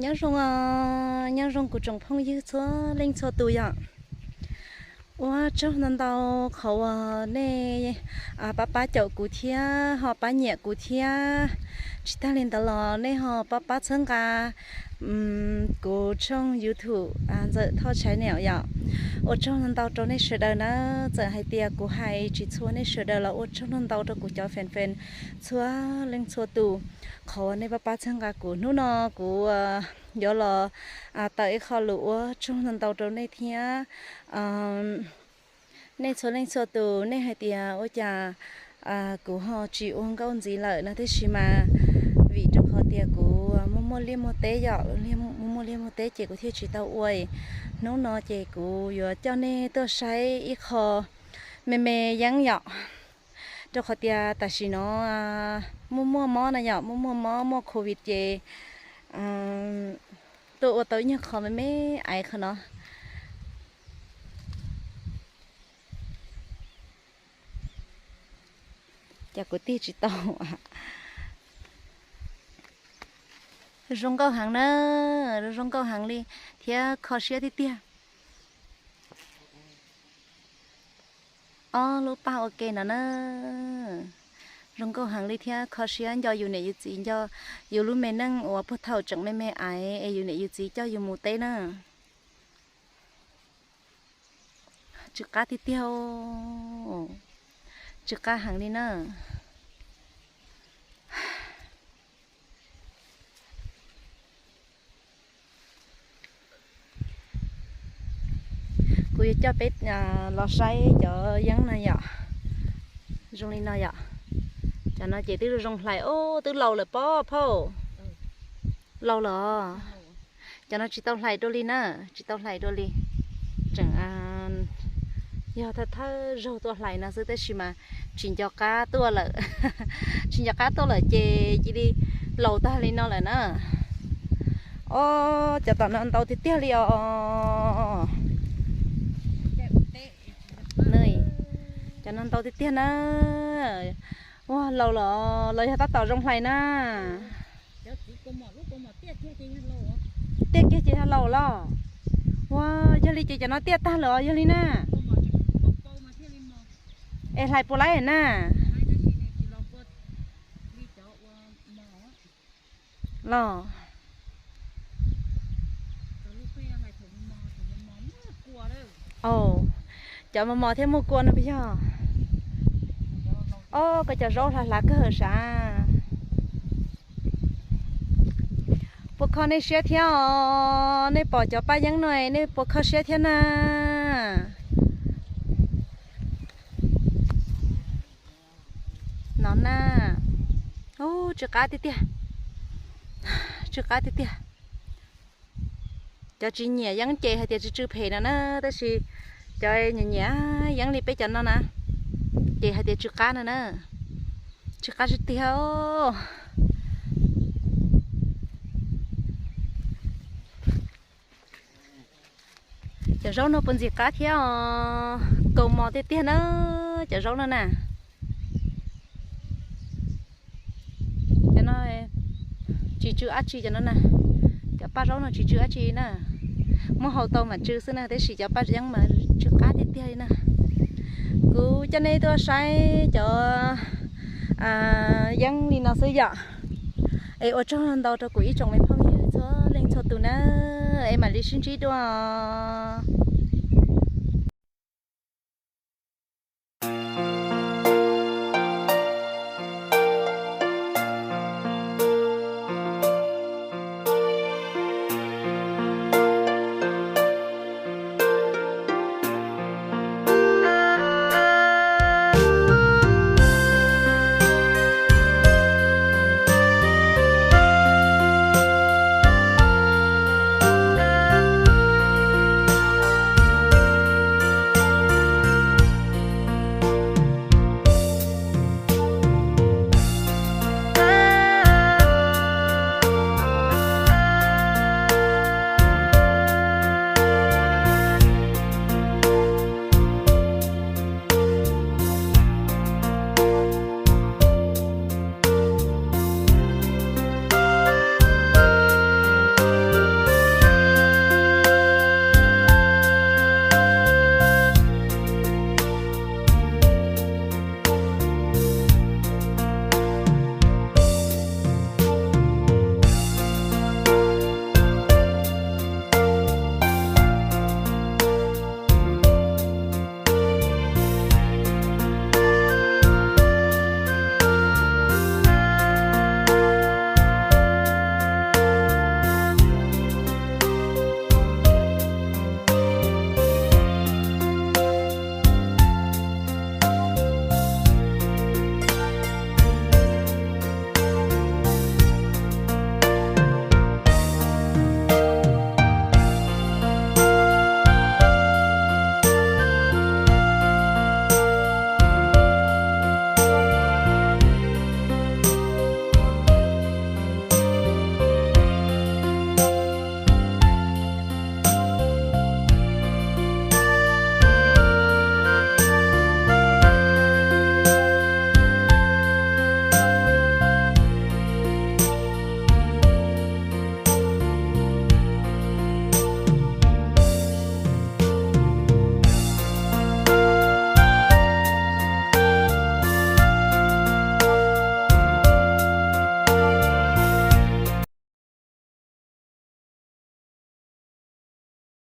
Nyob zoo, nyob zoo kuv tsoom phooj ywg txhua leej txhua tus yom. Ua tsaug ntau ntau qhov uas nej pab pab caum kuv thiab ho pab nyiam kuv thiab. Tsis tag li ntawd los nej ho pab pab txhawb nqa kuv tshooj YouTube Ntxawm Thoj Channel yom. Ua tsaug ntau ntau rau nej sawv daws na. Txawm hais tias kuv hais tsis txhua nej sawv daws los ua tsaug ntau ntau rau kuv cov fan fan txhua leej txhua tus. Qhov uas nej pab pab txhawb nqa kuv hnub no kuv yuav los tawm ib qho lus ua tsaug ntau ntau rau nej thiab. Nej txhua leej txhua tus nej hais tias ua cas kuv ho tsis ua nkauj ntxiv lawm no tiam sis mas vim rau qhov tias kuv muaj muaj liaj muaj teb yom, muaj muaj liaj muaj teb ces kuv thiaj tsis tau ua. Hnub no ces kuv yuav coj nej tuaj saib ib qho me me yeeb yom. Rau qhov tias tam sim no muaj muaj mob na yom, muaj muaj mob muaj covid ces tuaj ua tau ib nyuag qho me me aiv qhov no. Ces kuv tig tsis tau. Zoo nkauj heev na, zoo nkauj heev li thiab kho siab tiag tiag. Ob lub paj ua ke no na, zoo nkauj heev li thiab kho siab nco yus niam yus txiv, nco yus lub me neej uas puag thaum tseem me me aiv es yus niam yus txiv coj yus mus teb na. Tsw qab tiag tiag, tsw qab heev li na. Kuv yuav coj peb los saib cov yeeb no yom. Zoo li no yom. Cov no ces twb zoo hlais, o, twb laus lawm pob phauj. Laus lawm. Cov no tsis tau hlais dua li na, tsis tau hlais dua li. Tseem yog thawj thawj zaug tuaj hlais no xwb tab sis mas tsis nco qab tuaj lawm. Tsis nco qab tuaj lawm ces cia li laus tag li no lawm na. O, cov tom no ntau tiag tiag li os. Cov no ntau tiag tiag na. Ua laus los los yog tab tom zoo hlais na. Tiaj kiag ces yog laus los. Ua, yog li ces cov no tiaj tag lawm os, yog li na. Es hlais puas laib na? Los, cov mos mos thiab muaj kua no puas yog? O, koj cov zaub hlav hlav kawg sav. Puas kho nej siab thiab os? Nej pom cov paj yeeb no nej puas kho siab thiab na? No na, tsw qab tiag tiag, tsw qab tiag tiag. Cov tsis nyiam yeeb ces hais tias tsw tsw phem no na, tab sis cov nyiam nyiam yeeb li peb cov no na, ces hais tias tsw qab no na, tsw qab tiag tiag. Cov zaub no puas ntxim qab thiab os? Kaus mos tiag tiag na, cov zaub no na. Cov no tsis tsw dab tsi cov no na. Cov paj zaub no tsis tsw dab tsi na. Muab hau tau mam tsw xwb na, tab sis cov paj yeeb mas tsw qab tiag tiag li na. Kuv coj nej tuaj saib cov yeeb li no xwb yom. Es ua tsaug ntau rau kuv ib tsoom me phooj ywg txhua leej txhua tus na. Es mam li sib ntsib dua.